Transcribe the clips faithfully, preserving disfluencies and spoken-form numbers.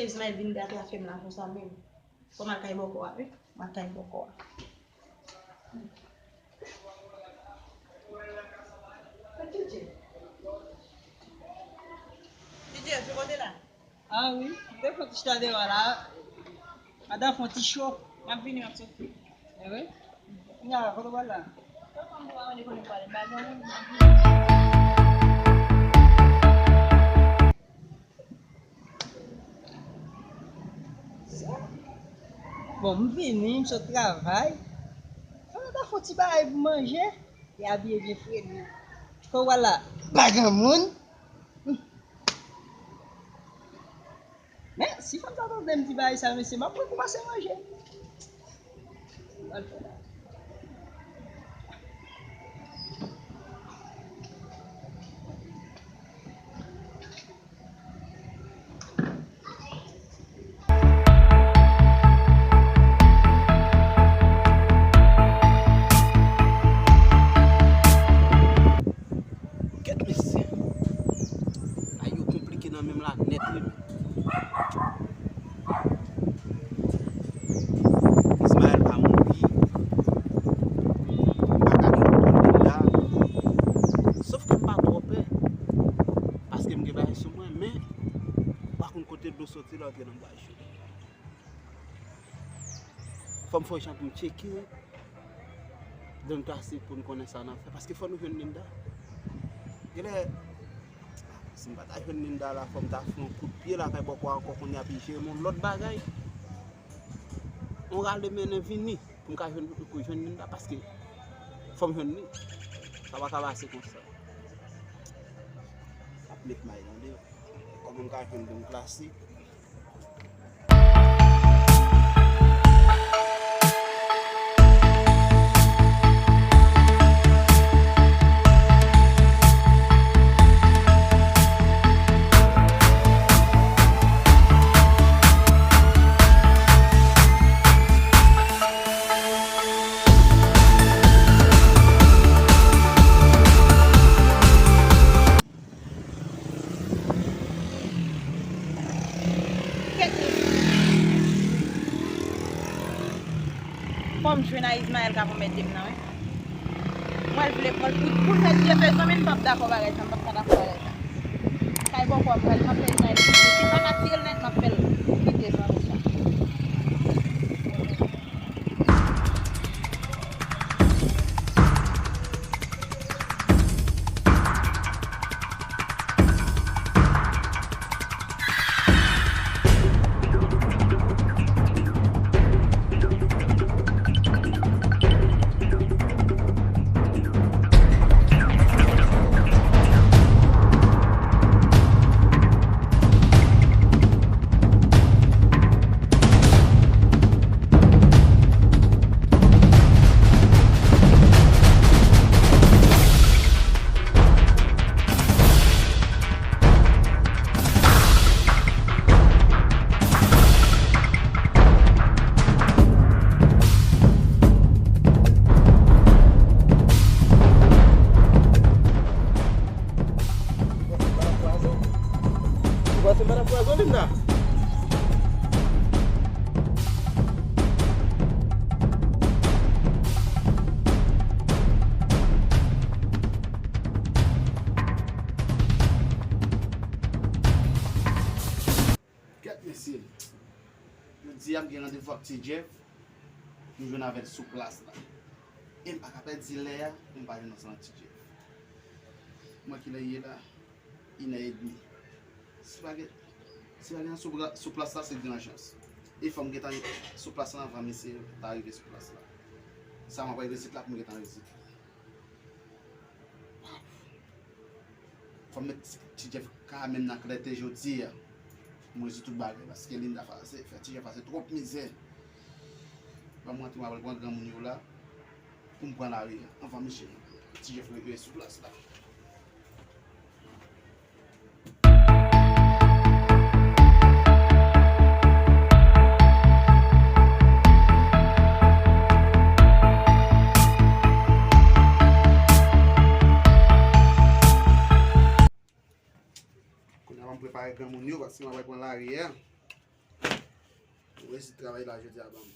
Ismaël vin gate afè m la konsa menm. Fò m al kay bòkò a, wi. M al kay bòkò a. Didye, sou kote la? Ah wi, m te fon ti chita deyò la. Madan fon ti cho. M ap vini, m ap soti. E wi? Kounye a, kote w pral la? Papa m pou pa mande kote m prale. M pa gen moun, m ap vini. Bon, m vini, m sot travay. Fò m ta fè yon ti bagay pou manje. E abiye byen fre, li. Fò w al la, pa gen moun. Men, si fanm sa tande m di bagay sa, mesye, m ap pran koumanse manje. Kèt mesye. Ay yo konplike nan men m la nèt wi menm. Ismaël pa mouri. M pa ka gen kontwòl Linda. Sof ke m pa twò pè. Paske m gen bagay sou mwen, men m pa konn kote dlo soti lè antre nan bwaj yo. Fò m fè yon jan pou m tcheke. Donn klasik pou n konnen sa n ap fè. Paske fò nou jwenn Linda. Genlè, si m pa ta jwenn Linda la, fò m ta fè yon kout pye lakay bòkò a ankò kounye a, pi jere m yon lòt bagay. On rale mennen vini pou m ka jwenn, pou jwenn Linda, paske fò m jwenn li. Sa pa ka pase konsa. Ap met may nan deyò. Kòman m ka jwenn donn klasik? Kèt mesye. Fò m jwenn a Ismaël k ap anmède m nan, wi. Mwen vle pran l pou, pou l fè Dye fè zanmi m, m p ap dakò bagay sa, m p ap ka dakò bagay sa. Kay bòkò a m prale, m ap fè Ismaël kite. Si m pa ka tire l nèt, m ap fè l kite zanmi sa. Ou panse m pa t ap pwazone m la? Kèt mesye, jodi a m gen randevou ak Ti Jeff pou m jwenn avè l sou plas la. E m pa ka pèdi lè a pou m pa jwenn ansanm ak Ti Jeff. Mwen kilè l ye la? Inè edmi. Si pa gen, si pa gen sou, sou plas la, se gran chans. E fò m gentan sou plas la anvan misye ta rive sou plas la. Sa m ap wè rezit la pou m gentan rezit. Fò m met Ti Jeff ka menm nan klète jodi a. Mwen di tout bagay, paske Linda fè, fè Ti Jeff pase twòp mizè. Ban m rantre, m al pran granmoun yo la, pou m pran lari a. Anvan misye, Ti Jeff rive sou plas la. Kounye a, m prepare granmoun yo, paske m ap pran lari a. Ou resi travay la jodi a ban m.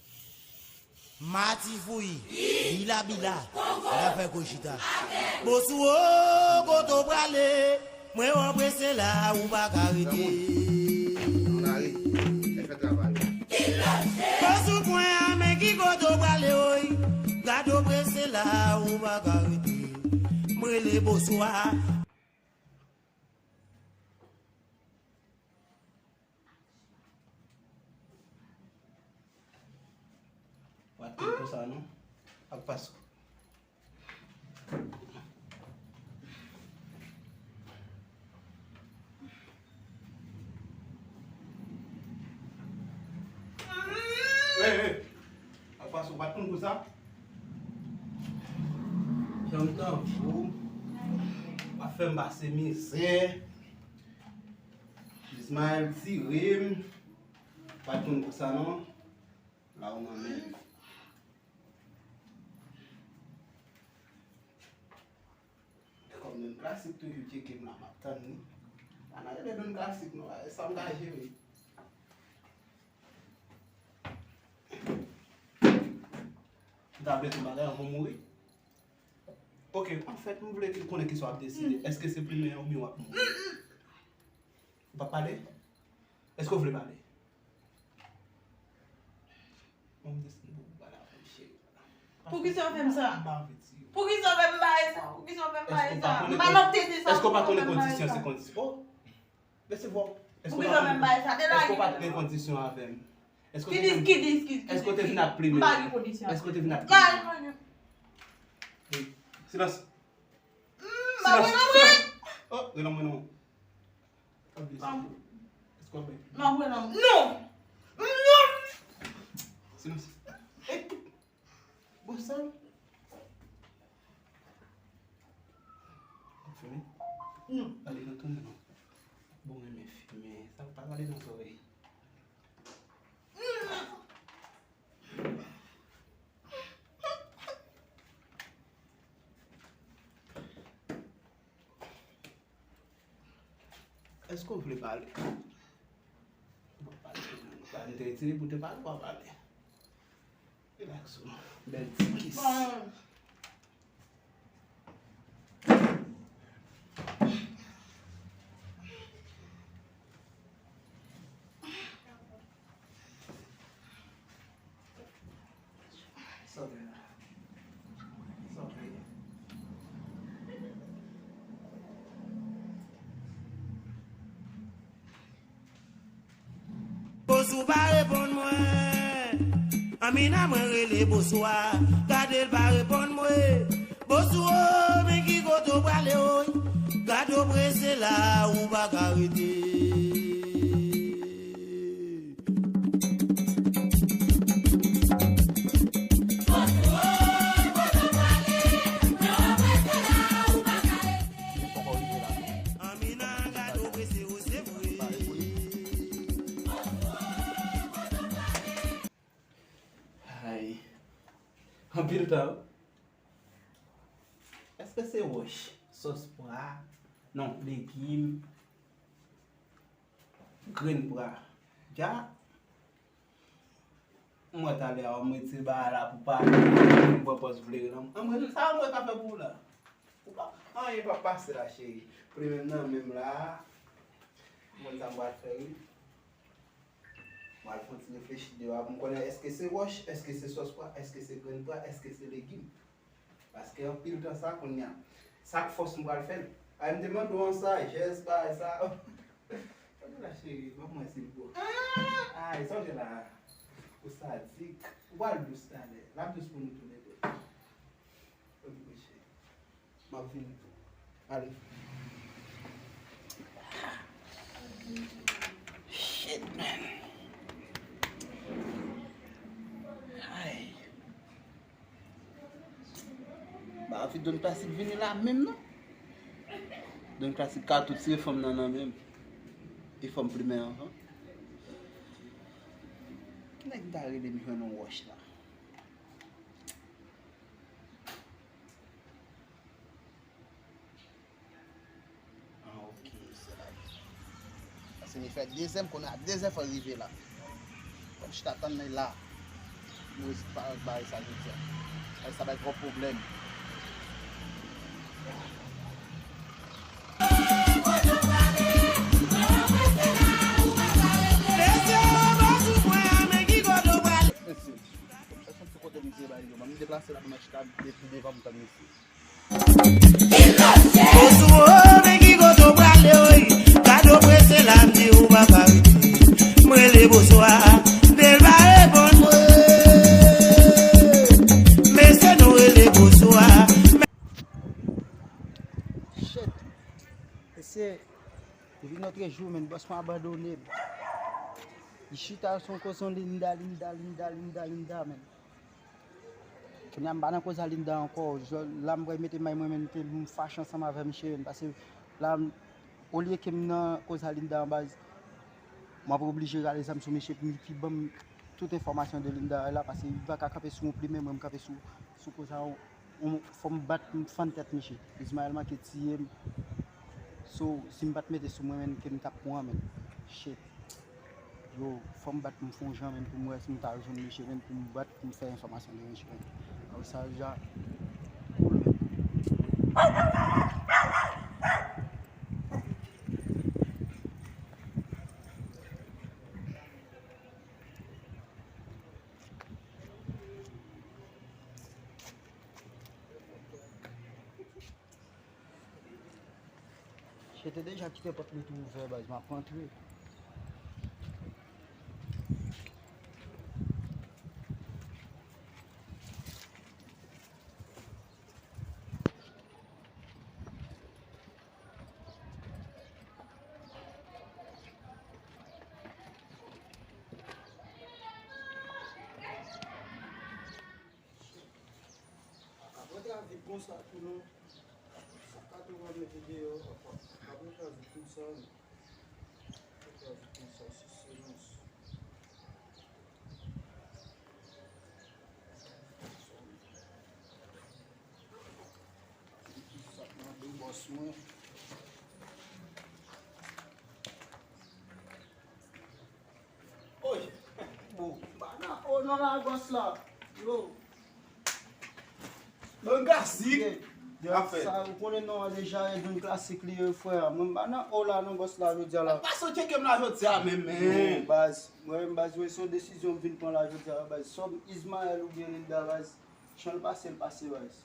Mati fouyi, bila bila, la fè kou chita. Bosou o, kote w prale? Mwen wè w prese la, ou pa ka rete. Nan lari, nèg fè travay. Bosou pwen a, men ki kote w prale, oy? Gade w prese la, ou pa ka rete. M rele Bosou a. Pa t konn konsa non. Ak pas. Hey, hey. Ak pas ou pa t konn konsa. Janm tankou. W ap fè m pase mizè. Ismaël tire m. Pa t konn konsa non. La ou nan men. Kòm Don Klasik toujou tcheke m la, m ap tann li. Pa nan rele Don Klasik non, e sa m ka jere. M ta vle tou bagay an pou mouri. Ok, anfèt, m vle konnen kisa w ap deside. Èske se plimen an oubyen w ap mouri? Ou p ap pale? Èske w vle pale? Bon, m desann pou w pale avè m, cheri. Poukisa w fè m sa? M pa anvi di w. Poukisa w fè m bagay sa? Poukisa w fè m bagay sa? M pa nan tete sa. Èske w pa konnen kondisyon se kondisyon? Oh! Mesye, bon. Poukisa w fè m bagay sa? Èske w pa t gen kondisyon avè m? Èske w te vin ap plimen? M pa gen kondisyon. Èske w te vin ap plimen? Silans. Silans. Silans. Oh, rele mwen non. Èske w ap bay? Non, mwen non. Non! Non! Silans. Bon, sa. Ou fini? Non. Ale, nou tounen non. Bon, renmen fimen. Sa pa rale nan zòrèy. Èske w vle pale? Bon, pale pou mwen. Pale, m te retire pou te pale, w a pale. Rilaks ou. Bèl ti kis. Sòti la. Sòti. Bosou pa reponn mwen. Amina mwen rele Bosou a. Gade l pa reponn mwen. Bosou o, men ki kote w prale oy. Gade w prese la, ou pa ka rete. Ay. Anpil tan. Èske se wòch, sòs pwa, non, legim, grenn pwa? Dja, m wè talè a, w ap retire bagay la pou pale, m pran pòz vle nan. Anmwey, sa anmwey ka fè pou ou la? Ou pa, anyen p ap pase la, cheri. Plimen m nan men m la. M konn sa m pral fè, wi. M pral fè yon ti reflechi deyò a pou m konnen èske se wòch, èske se sòs pwa, èske se grenn pwa, èske se legim. Paske anpil tan sa kounye a, sa k fòs m pral fè l. Ay, m te mande w an sajès, bagay sa. Sonje la, cheri, ban m wè si l bon. Ay, sonje la. Ou sadik. Ou pral dous talè. L ap dous pou nou toulède. Ok, cheri. M ap vini tou. Ale. Shit, man. Ay. Ba, anfit Don Klasik vini la menm, non? Don Klasik ka tou tire fanm nan nan menm. E fanm plimen an, han. Nèg ta rele m jwenn yon wòch la. Ah, ok, se la. Paske li fè dezè, m konnen a dezè fò l rive la. Kòm Chita tann nèg la. Mwen pa bay sa jodi a. Ay, sa bay twòp pwoblèm. Mesye, èske m ti kote misye bay yo? Ban m deplase la pou n al chita depi devan pou m tann misye. Bosou, o, men ki kote w prale, wi. Gade w prese la, m di w pa ka rete. M rele Bosou a, men l pa reponn mwen. Mesye, nou rele Bosou a. Shit. Mesye, depi lòtrejou, men bòs mwen abandone m. Li chita sou yon koze Linda, Linda, Linda, Linda, Linda, men. Kounye a m pa nan koze a Linda ankò. Jò, la m pral mete may mwen menm ke m fache ansanm avè misye menm. Paske la, m- olye ke m nan koze a Linda an baz, m ap oblije rale zam sou misye pou li pi ban m tout enfòmasyon de Linda la, paske li pa ka kanpe sou yon plimen, mwen m kanpe sou, sou koze a, yon, fò m bat, m fann tèt misye. Ismaël manke tiye m. So, si m pa t mete sou mwen menm ke m t ap pran menm. Shit. Yo, fò m bat pou m fè yon jan menm pou m wè si m ta jwenn misye menm pou m bat pou m fè enfòmasyon de misye menm. Apre sa, ja, cool menm. Chete deja kite pòt li tou ouvè, baz, m ap rantre. Apre travay konsa tou non. Sa ka tou va mete deyò, apa. Apre travay konsa, non. Apre travay konsa, se silans. Sa k mande bòs mwen. Oy! Bon, m pa nan o non la, bòs la. Yo. Bon, klasik. Sa, ou konnen non an deja, e don klasik li ye, frè. Mwen m pa nan o la non, bòs la, jodi a la. Pa sot tcheke m la jodi a menm, men. Yo, baz. Mwen menm, baz, mwen se yon desizyon m vin pran la jodi a la, baz. Sòm Ismaël oubyen Linda, baz. Jan l pase, l pase, baz.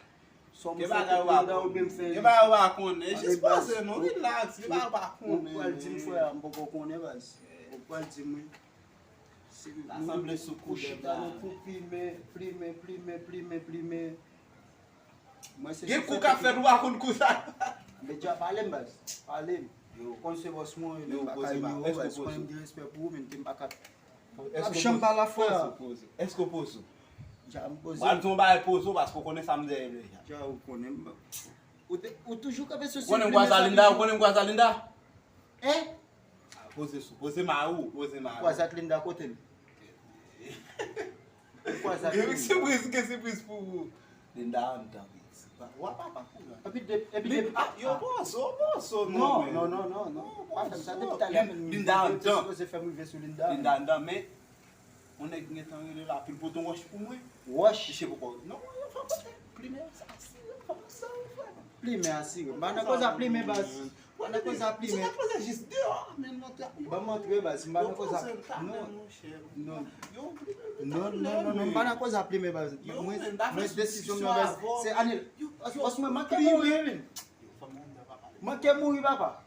Sòm ou fè kòb nan dan ou byen fè. Gen bagay ou pa konnen. Jis poze non, relax, gen bagay ou pa konnen. Ou pral di m, frè, m poko konnen, baz. Ou pral di m, wi. Sa sanble sou kou dèb la. Kou plimen, plimen, plimen, plimen, plimen. Gen kou k ap fèt, ou pa konn kou sa. Men dja pale m, baz. Pale m. Yo, konn se bòs mwen, yo, m pa ka inyore w, baz. Konnen m gen respè pou ou, men ke m pa ka Ap janm pale a frè a. Poze, poze. Èske w poze? Ja, m poze. Pral di yon bagay poze w paske w konnen sa m dèyè deja. Ja, ou konnen m. Ou te, ou toujou kanpe sou Ou konnen m kwaze a Linda, ou konnen m kwaze a Linda? Hein? Ah, poze sou, poze mari w, poze mari w. Kwaze ak Linda kote l? Ou kwaze ak Linda. Gen sipriz, gen sipriz pou ou. Linda anndan, wi. Wa papa kou la. Epi de, epi de, ah, yo poze, yo poze, non, non, non, non, non. Pa fè m sa depi talè. Linda anndan. Sipoze fè m rive sou Linda. Linda anndan, men yon nèg gentan rele la, pou l pote yon wòch pou mwen. Wòch? Misye poko. Non, yo fè pote. Plimen asire, frè. Plimen asire. M pa nan koze a plimen, baz. Mwen nan koze a plimen. Ti nan poze jis deyò, men montre. Ban m montre, baz. M pa nan koze a, non. Non. Non, non, non, non, m pa nan koze a plimen, baz. Mwen, mwen desizyon m nan, baz. Se anil. Bòs mwen manke mouri, men. Manke mouri, papa.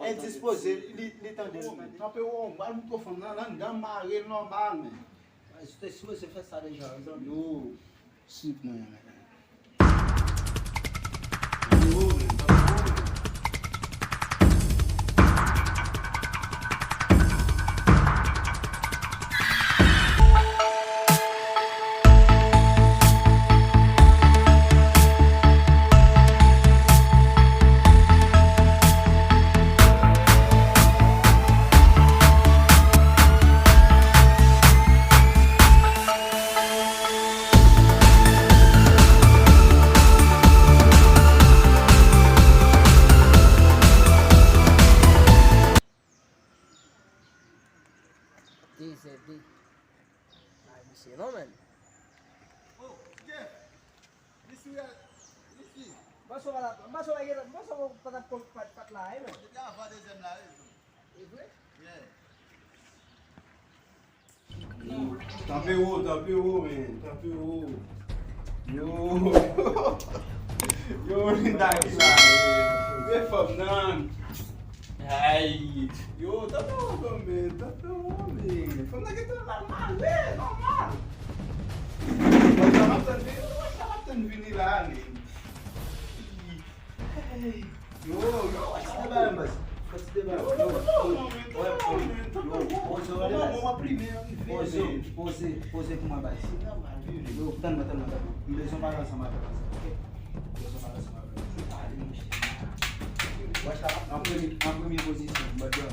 Endispoze, li, li tande. Kanpe wo, m pral moutre fanm nan, nan, nan mare l nòmal, men. Baz, ou te sipoze fè sa deja, zanmi. Yo. Sip mwen an, medam. Mwen panse w pa t ap, mwen panse w pa t ap, pa t, pa t la, e mwen. Depi avan dezyèm la, wi. E vre? Yeah. Tanpri ou, tanpri ou, men, tanpri ou. Yo. Yo, Linda ki la. Men fanm nan. Ay. Yo, tanpri ou, men, tanpri ou, men. Fanm nan gentan la mare, nòmal. Wè sa m ap tann vini, wè sa m ap tann vini la, men. Hey. Yo, yo, wè sa m ap tann. Yo, yo, yo, yo, poze w, relax. Poze, poze, poze pou mwen, baz. Yo, tann mwen, tann mwen, tann mwen. M bezwen pale ansanm avè w, ok? M bezwen pale ansanm avè w. Pale, monchè. Wè sa, an premye, an premye pozisyon, m bat dwa.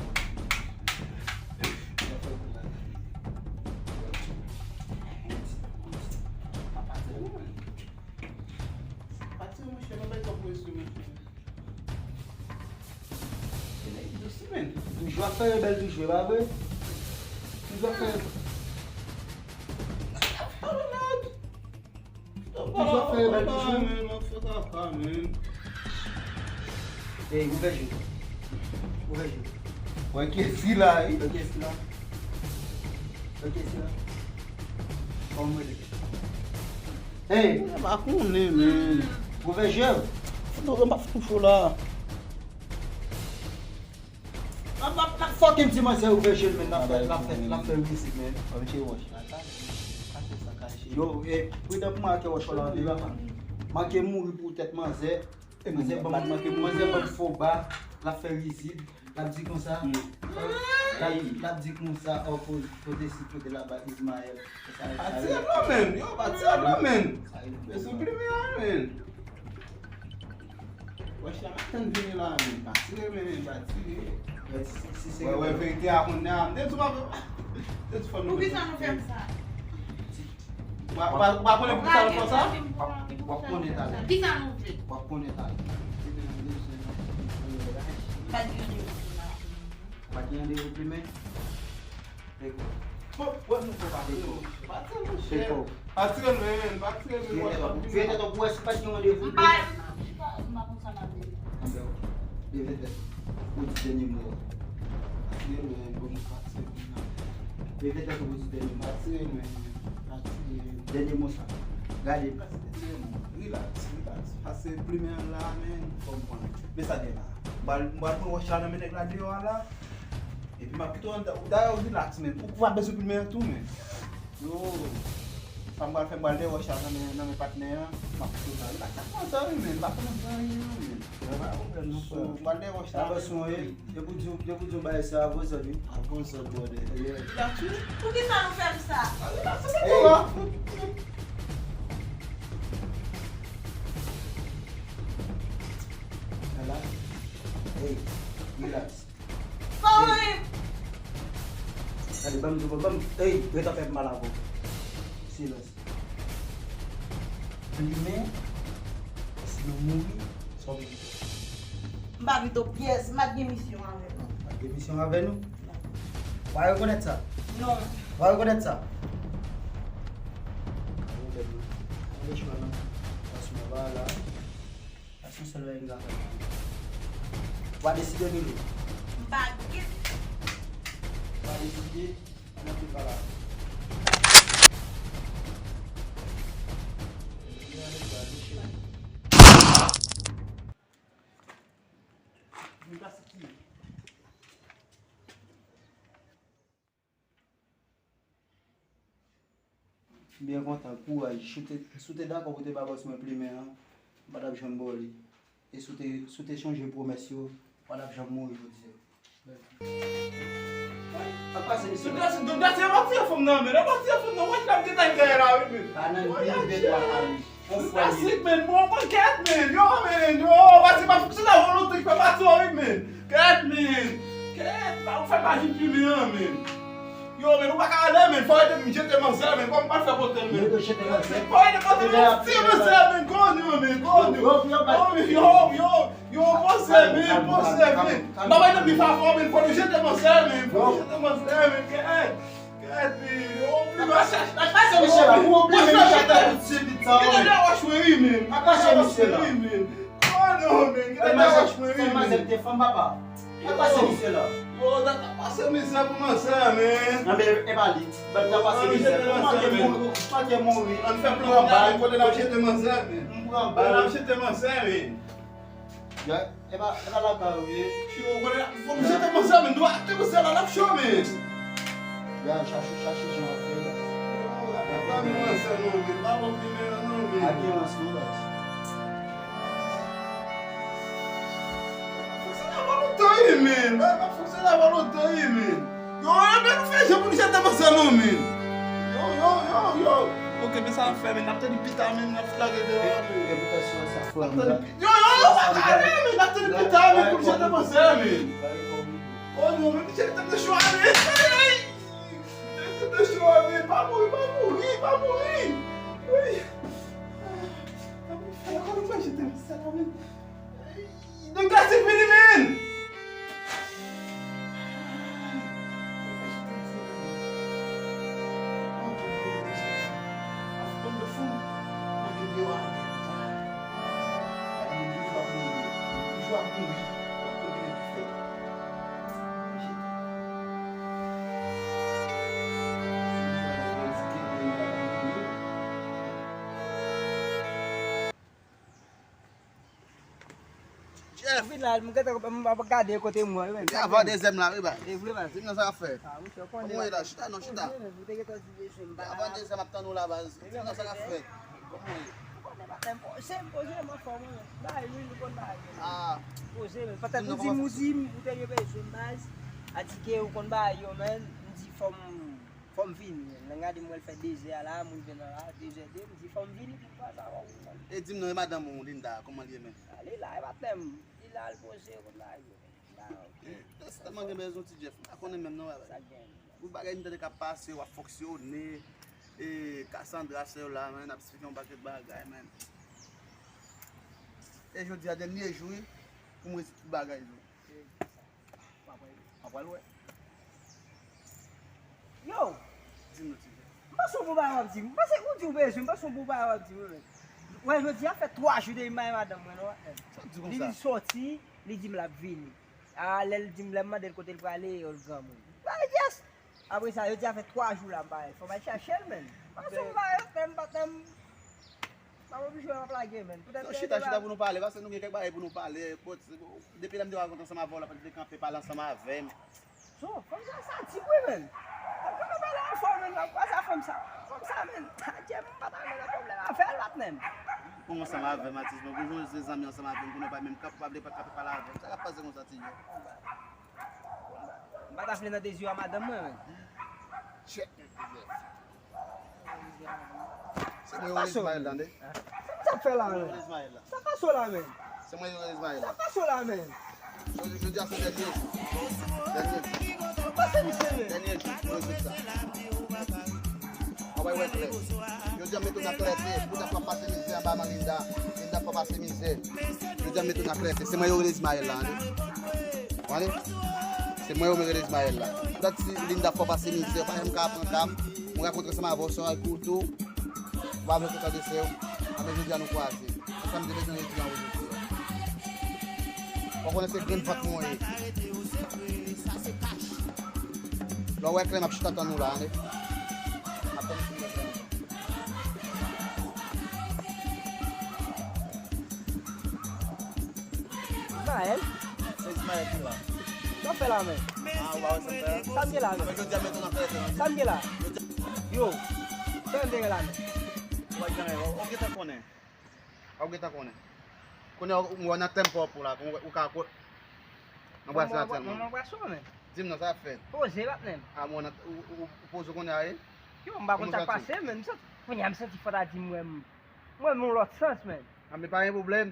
Pati, monchè, nou bay twòp presyon, monchè. Se nèg dous, men. Toujou ap fè rebèl toujou, e pa vre? Toujou ap fè rebèl. Toujou ap fè rebèl toujou. Ey, ouvè je w. Ouvè je w. Wè kiyès ki la, wi. Wè kiyès ki la. Wè kiyès ki la. Kòman w rele? Ey! Mwen pa konnen, men. Ouvè je w. Non, mwen pa fout cho la. N ap, n ap, n ap fucking di manzè ouvè je l, men, l ap fè, l ap fè, l ap fè rizik, men. Yo, e, pridan pou manke wòch la, papa. Manke mouri pou tèt manzè. Manzè ban m, manke, manzè ban m fo ba, l ap fè rizik, l ap di konsa, l ap, l ap di konsa, oh, kote, kote si, kote laba, Ismaël. Pa tire non, men. Yo, pa tire non, men. Men sou plimen an, men. Wè, chè, m ap tann vini la, men. Pa tire, men, pa tire. Wè, wè, verite a konnen a. M te di w pa, m te di fò nou. Poukisa nou fè m sa? W ap, w ap, w ap konnen poukisa nou fè sa? W ap, w ap konnen talè. Kisa nou vle? W ap konnen talè. Pa di yon de yo la. Pa gen yon de yo plimen. Bon, wè nou fò pa tire. Pa tire, monchè. Pa tire, men, pa tire, men. Veye tèt ou pou wè si pa t gen randevou. M pa, m pa, m pa konn sa m ap di. Anben, ok. Leve tèt ou pou di dènye mo a. Pa tire, men, bon, pa tire, men. Leve tèt ou pou di dènye mo. Pa tire, men, pa tire. Dènye mo sa. Gade. Relax, relax. Pase plimen an la, men, fò m pran. Men sa gen la. M pral, m pral pran wòch la nan men nèg la deyò a la. Epi m ap kite w anndan. Dayè, w relax, men. Ou, ou pa bezwen plimen an tou, men. Yo. Sa m pral fè, m pral dèyè wòch la nan men, nan men patnè an. M ap kite w la. Relax, sa pran tan, wi, men. M pa konnen pran anyen, non, men. Pa pwoblèm, non, frè. So, m pral dèyè wòch la. Sa fè son, wi. Depi w di, depi w di yon bagay, se avozòd, wi. Avozòd, brother. Yeah. Poukisa nou fè m sa? Relax, se sa. Hey. Ala. Hey, relax. Sorry. Gade, ban m di w, ban m, hey, ret ap fè mal avè w. Silans. Plimen, si nou mouri, sa w vin fè? M pa pito pyès, m pa t gen misyon avè nou. Pa t gen misyon avè nou? W a rekonèt sa? Non. W a rekonèt sa? Gade chwa nan. Paske mwen pa la. Aksyon sèl bagay m ka fè. W a deside, Milo? M pa gen. W a deside, ann antre pa la. M byen kontan, kouraj. Si w te, si w te dakò pou te ba bòs mwen plimen an, m pa t ap janm ba w li. E si w te, si w te chonje pwomès yo, w pa t ap janm mouri jodi a. Ap pase, mesye. Donk, Donk, Donk, Donk, ap tiye fanm nan, men. Ap tiye fanm nan. Wè, l ap detay dèyè la, wi, men. Pa nan liv de twa a, wi. On fwa li. Classic, men. Bon, bon, kèt, men. Yo, men. Yo, pase pa fonksyonè volonte ki fè pati, wi, men. Kèt, men. Kèt, pa ou fè pa jwenn plimen an, men. Yo, men, nou pa ka ale, men. Fò ede m jete manzè, men. Kòman m pral fè pote l, men? Fò ede pote l, men. Tiye manzè, men. Konyo, men. Konyo. Yo, yo, yo. Yo, poze, men, poze, men. M pa bay nan bif avè w, men. Fò nou jete manzè, men. Fò nou jete manzè, men. Kèt. Epi, ou pli mal. Al pase misye la, ou oblije misye ta tout se pit sa, wi. Gen de wòch mwen, wi, men. Al pase misye la. Oh, non, men, gen de wòch mwen, wi, men. Manzè te fanm, papa. Al pase misye la. Oh, ta pase misye pou manzè, men. Nan, men, e pa li. Bèl ta pase misye. Ou manke mouri, ou manke mouri. Ann fè plan pou n ale kote n ap jete manzè, men. M pran bal. N ap jete manzè, men. Ya, e pa, e pa lakay ou ye. Yo, konnen, fò m jete manzè, men. Nou ap jete manzè la, l ap cho, men. Ya, chache, chache jan w ap fè. Yo, pa men manzè, non, men. Pa bon plimen, non, men. Abyans, non, baz. Fonksyone avan lontan, wi, men. Ba, ba, fonksyone avan lontan, wi, men. Yo, yo, men nou fè jan pou nou jete manzè, non, men. Yo, yo, yo, yo. Ok, men sa ap fè, men. N ap tande pita, men. N ap lage deyò, men. Repitasyon sa, frè m. Yo, yo, yo, pa kale, men, n ap tande pita, men, pou l jete manzè, men. Oh, non, men, misye tande chwa, men. Ay, ay. Misye tande chwa, men. Pa mouri, pa mouri, pa mouri. Wi. Ay, kòman mwen jete manzè la, men. Ay, doktè Sid vini, men. Jeff! Vin la, m gentan, m ap gade kote m wè, wi, men. Avan dezyèm la, wi, baz. E vre, baz. Di m nan sa k ap fèt. Ah, wi, chè, ou konnen. Kòman w ye la? Chita non, chita. Ou te gentan di bezwen m, baz. Avan dezyèm ap tann ou la, baz. Di m nan sa k ap fèt. Kòman w ye? Ou konnen, patnè, m poze, m poze, m anfòm, wi, men. Bay, wi, nou konn bay, wi, men. Ah. Poze, men. Patnè, ou di m, ou di m, ou te gen bezwen m, baz. Atike, ou konn bay yo, men. M di fò m Fò m vini, men. Lè m gade m wè l fè dezè a la, m rive nan la, dezè de, m di fò m vini pou m pase avè w, men. E di m non, e madanm ou, Linda, kòman l ye, men? A, li la, e patnè m. Li la, l poze, konn bagay yo, men. Li la, ok. Yes, tèlman gen bezwen ti Jeff. M pa konnen menm non, baba. Sa gen. Pou bagay m tande k ap pase, w ap fonksyone. E Cassandra, sè w la, men, ap eksplike yon pakèt bagay, men. E jodi a, dènye jou, wi, pou m rezoud tout bagay yo. W ap wè. Yo! Di m non, ti frè. M panse w bon bagay w ap di m. M panse ou di w bezwen m, m panse w bon bagay w ap di m, wi, men. Wè, jodi a fè twa jou depi m pa wè madanm mwen, non, patnè m. Sa w di konsa? Li di l sòti, li di m l ap vini. A, lè l di m, lè m mande l kote l prale, yo, l granmoun. Mwen di, yes! Apre sa, jodi a fè twa jou la, m pa wè l. Fò m al chache l, men. M panse w bon bagay w ap fè m, patnè m. M ap oblije w ap lage, men. Poutèt non, chita, chita pou nou pale, paske nou gen kèk bagay pou nou pale. Kot, depi lè m te rakonte ansanm avè w la, pa t vle kanpe pale ansanm avè m. So, fanm sa sadik wi, men. L ap kanpe pale anfòm, men, l ap kwaze a fanm sa. Fanm sa, men, adye, m pa ta renmen nan pwoblèm avè l, patnè m. Bon, ansanm avè m, atis mwen, pou jwenn se zanmi ansanm avè m, kounye a w pa menm kanpe, w pa vle kanpe pale avè m. Sa k ap pase konsa, ti jèn? M pa ta vle nan dezye a madanm mwen, men. Chèk. Se mwen yo Ismaël tande. Sa k fè la, men? Sa pase w la, men? Se mwen yo Ismaël. Sa pase w la, men? Jodi, jodi a se dènye jou. Dènye jou. Sa pase misye, men? Dènye jou pou rezoud sa. Anba wè klè. Jodi a m mete w nan klète. Poutèt w ap pase mizè anba men Linda. Linda fè w pase mizè. Jodi a m mete w nan klète. Se mwen yo Ismaël la, tande. Tande? Se mwen yo Ismaël la. Poutèt si Linda fè w pase mizè, pa janm ka pran ka m. Mwen rakontre ansanm avè w, se yon kouto. Ou pa vle kontan de sè w. Anben jodi a nou kwaze. Se sa m te bezwen di a ou jodi a. Ou konnen se grenn vant mwen ye. Lè w wè klè m ap chita tann ou la, tande. M ap tann ou pou mwen klè m. Ismaël? Se Ismaël ki la. Sa w fè la, men? Ah, ou pa wè sa m fè a? Sa m gen la, men? Anben jodi a mete w nan klète, tande. Sa m gen la? Yo, sa m te gen la, men? Ou pa t janm, ou, ou gentan konnen. Ou gentan konnen. Kounye a, ou, ou nan tèm pwòp ou la, ou, ou ka ko-, anbrase nan tèm. Mwen anbrase w, men. Di m non, sa ap fèt. Poze, patnè m. Ah, mwen nan, ou, ou, ou poze kounye a, wi? Yo, m pa konn sa k pase, men. M santi, kounye a, m santi fò ta di m wè m, m wè m yon lòt sans, men. Ah, men pa gen pwoblèm.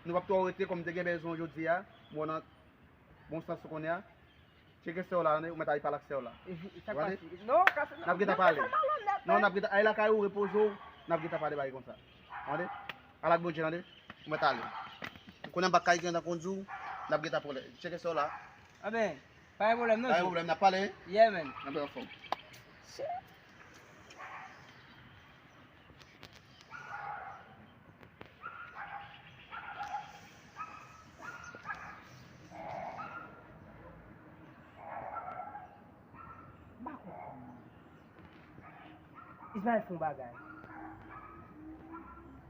Nou p ap twò rete kòm m te gen bezwen w jodi a. Mwen nan bon sans ou konnen a. Tcheke sè w la, tande, ou mèt al pale ak sè w la. Tande? N ap gentan pale. Non, n ap gentan, al lakay ou, repoze w, n ap gentan pale bagay konsa. Tande? Al ak Bondye, tande? Ou mèt ale. Kounye a m pa ka gentan kondui w, n ap gentan pale. Tcheke sè w la. Anben, pa gen pwoblèm non. Pa gen pwoblèm, n ap pale. Yeah, man. Anben, anfòm. M pa konprann. Ismaël fè yon bagay.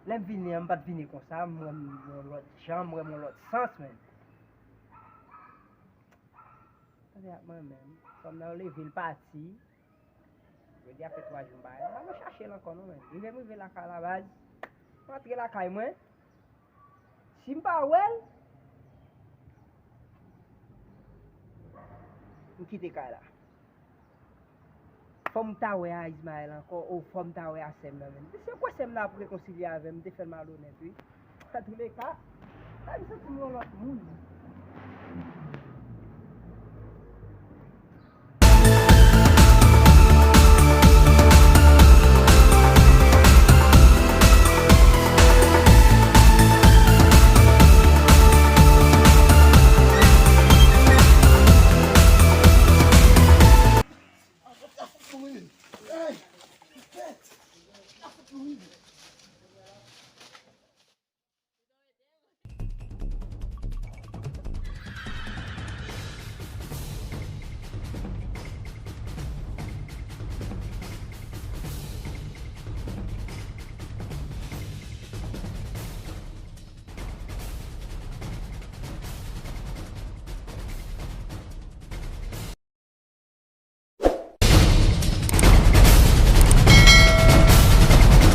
Lè m vini an, m pa t vini konsa, m wè m yon lòt jan, m wè m yon lòt sans, menm. Tande ak mwen menm. Fanm nan leve l pati. Jodi a fè twa jou m pa wè l. M pa nan chache l ankò non, menm. Rive m rive lakay la, baz. M antre lakay mwen. Si m pa wè l, m kite kay la. Fò m ta wè a Ismaël ankò, o fò m ta wè a sè m nan menm. Se kwè sè m nan ap rekonsilye avè m, m te fè l malonèt, wi. Antouleka, la m santi m yon lòt moun.